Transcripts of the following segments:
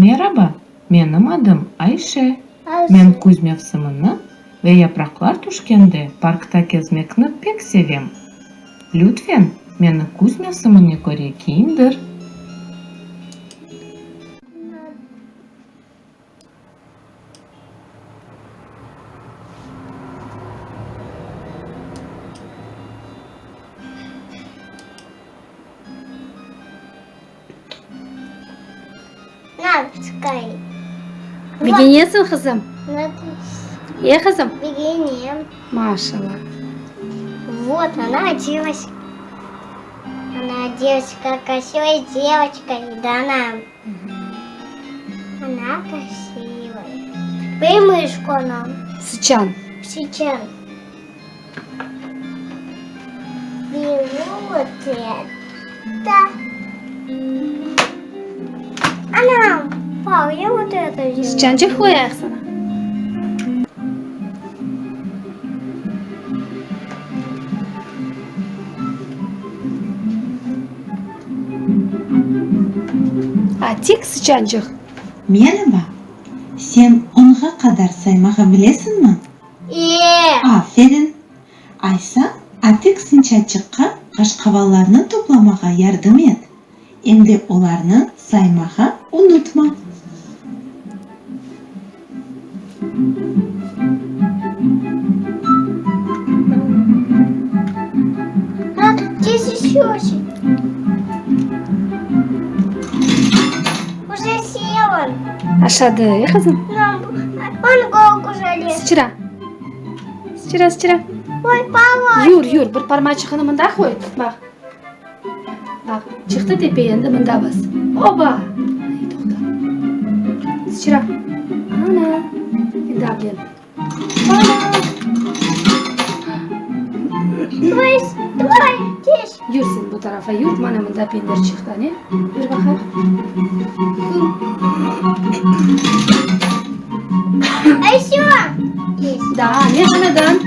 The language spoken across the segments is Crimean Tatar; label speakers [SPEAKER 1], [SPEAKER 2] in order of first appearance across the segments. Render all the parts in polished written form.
[SPEAKER 1] Meraba, menim adım Ayşe. Men küz mevsimini ve yapraqlar tüşkende parkta kezmekni pek sevem. Lütfen, meni küz mevsimine köre kiyindir.
[SPEAKER 2] Begenesiñ, qızım? E, qızım?
[SPEAKER 3] Begenem.
[SPEAKER 2] Maşallah.
[SPEAKER 3] Вот, она оделась. Она оделась, как красивая девочка. Да, она. Она красивая. Бери мышку она.
[SPEAKER 2] Sıçan.
[SPEAKER 3] Sıçan. Беру вот это. Anam, baq, ya vot eto взяла.
[SPEAKER 2] Sıçançıq qoyayıq saña. Atik sıçançıq.
[SPEAKER 4] Meraba! Sen onğa qadar saymağa bilesiñmi?
[SPEAKER 3] E.
[SPEAKER 4] Aferin! Aysa, Atik sınçaçıqqa qaşqavallarnı toplamağa yardım et, em de olarnı saymağa unutma.
[SPEAKER 2] Aşadı, e, qızım? Sıçra. Sıçra, sıçra. Yür, yür, bir parmaçığını mında qoy, baq. Baq, çıqtı tepeye, endi mında bas. Oba! Ay, toqta. Sıçra. Ana. Endi ablen. Ana. Yür sen bu tarafa, yür. Mana mında pendir çıqtı, ane. Yür baqayıq. Daa ne anadan?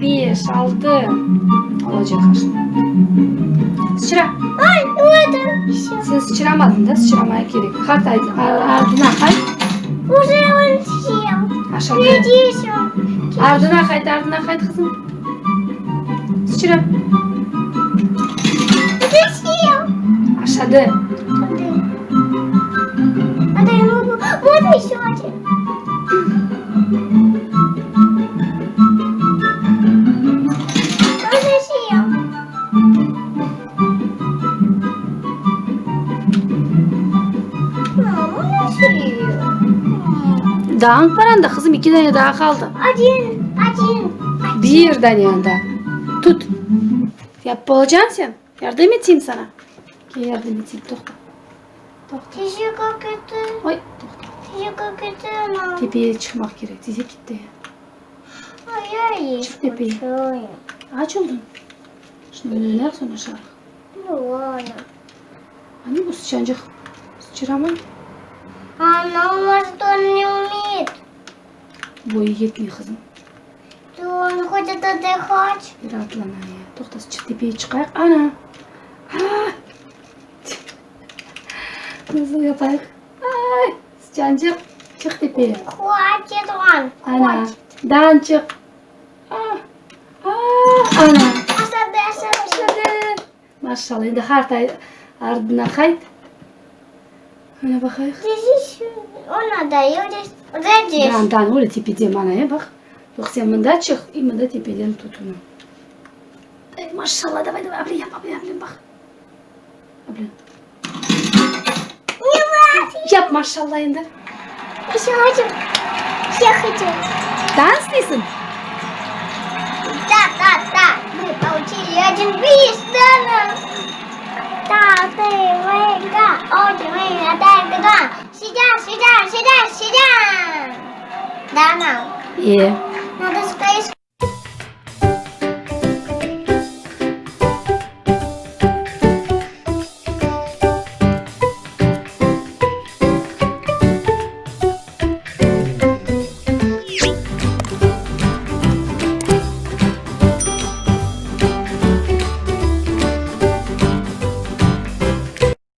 [SPEAKER 2] Beş, altı. Olacaq aş. Sıçra. Sen sıçramadıñ da, sıçramaya kerek. Qart ardına qayt. Aşağı. Ardına qayt, ardına qayt, qızım. Sıçra. Aşadı. Daa bar anda, qızım, eki dane daa qaldı. Bir dane anda. Tut. Yapıp olacañ sen. Yardım eteyim saña. Kel, yardım eteyim. Toqta. Toqta. Oy, toqta. Tepeye çıqmaq kerek. Tize ketti. Çıq tepeye. Aç oldıñ. Şunı oynayıq, soñ aşarıq. Ani bu sıçancıq sıçramay? Boyu yetmey, qızım. Raatlanayıq. Toqta, çıq tepeye çıqayıq. Ana! A! Nasıl yapayıq? Ay, sıçancıq, çıq tepeye. Ana, daan çıq. A, a, ana. Aşadı. Maşallah, endi hart ardına qayt. Ana baqayıq. Daan, daan, öyle tepeden mana, e, baq. Yoq, sen mında çıq, i mında tepeden tut onı. Ey, maşallah, davay, davay, ablen yap, ablen, ablen, baq. Ablen. Yap, maşallah, endi. Daa isteysiñ?
[SPEAKER 3] Da, da, da, мы получили один приз, да, да. Да, ты, мы, да, очень, мы, да, да. Сидя, сидя, сидя, сидя. Да, нам.
[SPEAKER 2] E.
[SPEAKER 3] Надо сказать.